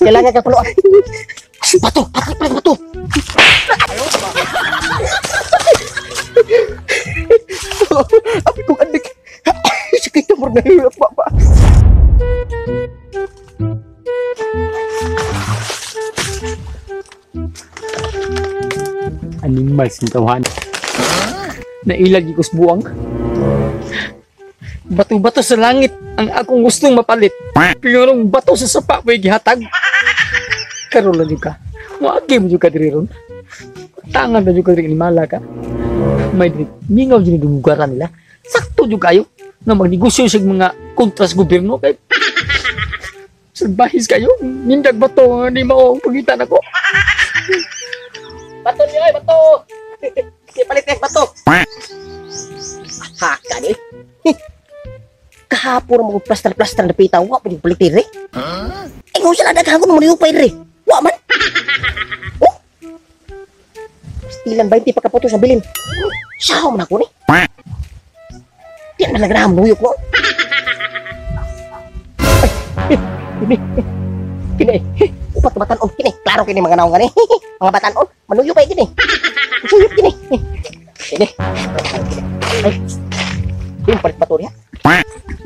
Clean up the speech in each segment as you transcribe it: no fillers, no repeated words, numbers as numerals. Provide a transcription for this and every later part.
Kailangan ka pulo. Bato, bato, bato, bato. Abi kong adik. Sakit mo na hirap ba? Animal sintawahan. Nailag ikos buwang. Bato-bato sa langit ang akong gustong mapalit. Pero bato sa sapa may gihatag. Karon lang ka. Moagi mo ka diri ron. Tangan na ka diri animala ka. May diri mingaw jud lugaran nila. Sakto jud kayo nga magnegosyo sa mga kontra sa gobyerno kay salbahis kayo. Nindag bato ni mao ang pangitan nako. Bato niyo ay bato. Sige palit eh bato. Haka ni. Kahapon mo plaster-plaster na pita, wa pa palit diri. Eh kung sila daghan ko mo niupay diri. Wa man. Oh. Stilan 20 pagkaputo sa bilin. Saw man ako ni. Di na nagraham nuyok ko. Kini. Kini. Upat ka batanon kini. Klaro kini mga naong gani. Mga batanon, manuyo pa kini. Suyop kini. Kini. Ay. Di mo palit bato niya.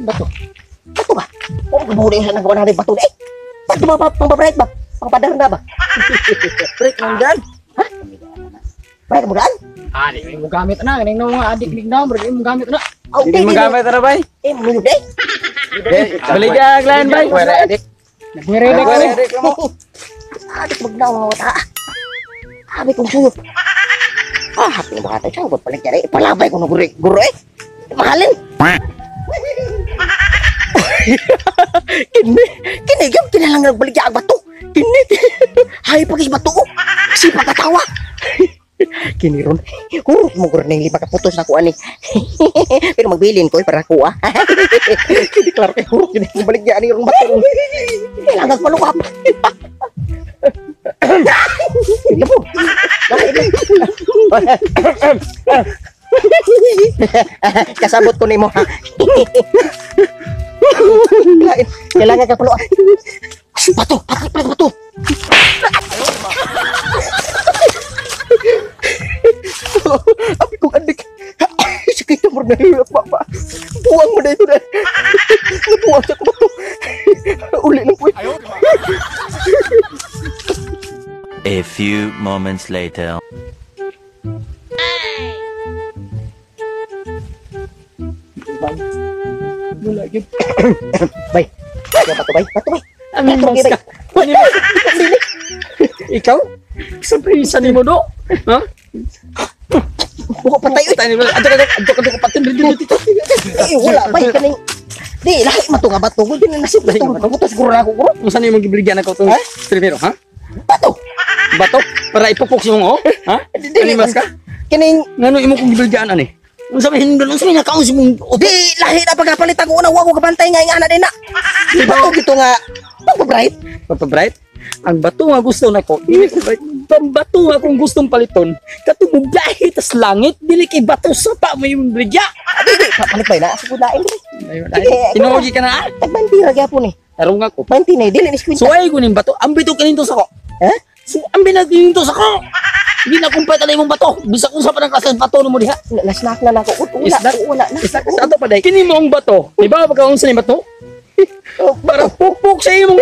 Bato. Bato ba? O mabuhi sa nagawa natin bato eh. Bato ba pang babright ba? Pang padar na ba? Break mong daan. Ha? Break mo daan? Ah, di mo gamit na. Ganing na mga adik ning na, break mo gamit na. Okay, di mo gamit na bay. Eh, manuyo day. Baligag lan bay. Nagwere na ko. Adik magnaw nga ta. Abi kong suyop. Ah, happy na mga tayo. Saan palit niya? Palabay ko na guro eh. Mahalin. Kini, kini gyud kinalang nagbaligya ang bato. Kini. Hay pagis bato. Si pagkatawa. Kini ron. Hurot mo guro ning lima ka putos na kuan ni. Pero magbilin ko para kuha. Kini klaro kay hurot kini baligya ani ron bato. Kailangan malukap. Labo. Kasabot ko nimo ha. Kailangan ka pulo. Bato, bato, bato, bato. Abi kong adik. Sakit mo na hirap ba? Buwang mo na ito na. Nabuwang sa bato. Uli lang po. A few moments later. Wala gyud. Bay. Bato bay, bato bay. Animals ka. Ikaw? Surprise ni mo do. Ha? Buko patay oy. Adto ka adto ka patay dito. Eh wala bay kaning di lahi man to nga bato. Di na nasib bato. Bato siguro na ako guro. Unsa ni imong gibaligyan ako tong primero ha? Bato. Bato para ipupok si mong oh? Ha? Animals ka? Kining ngano imo kong gibaligyan ani? Unsa may hindol, unsa may nakaon si mong di lahi na pagkapalit ako una wa ko kabantay nga ingana din na. Bato gito nga pagpa-bright. Pagpa-bright? Ang bato nga gusto nako, dili ko bright. Bato nga akong gustong paliton, katong mubiyahe tas langit, dili kay bato sa pa mo yung bligya. Dili, papalit ba na? Sa lain dili. Tinuogi ka na. Tag 20 ra gyapon eh. Tarong ako. 20 na dili ni 50. Suway ko ning bato, ambito kaninto sa ko. Ha? So, ambi na kaninto sa ko. Hindi na kumpay ka na imong bato. Bisa kung sa pa ng klase bato mo diha. Nasnak na nako. Wala, wala na. Isnak sa ato pa day. Kini mo ang bato. Di ba pagkaunsa ni bato? Para pukpuk sa imong.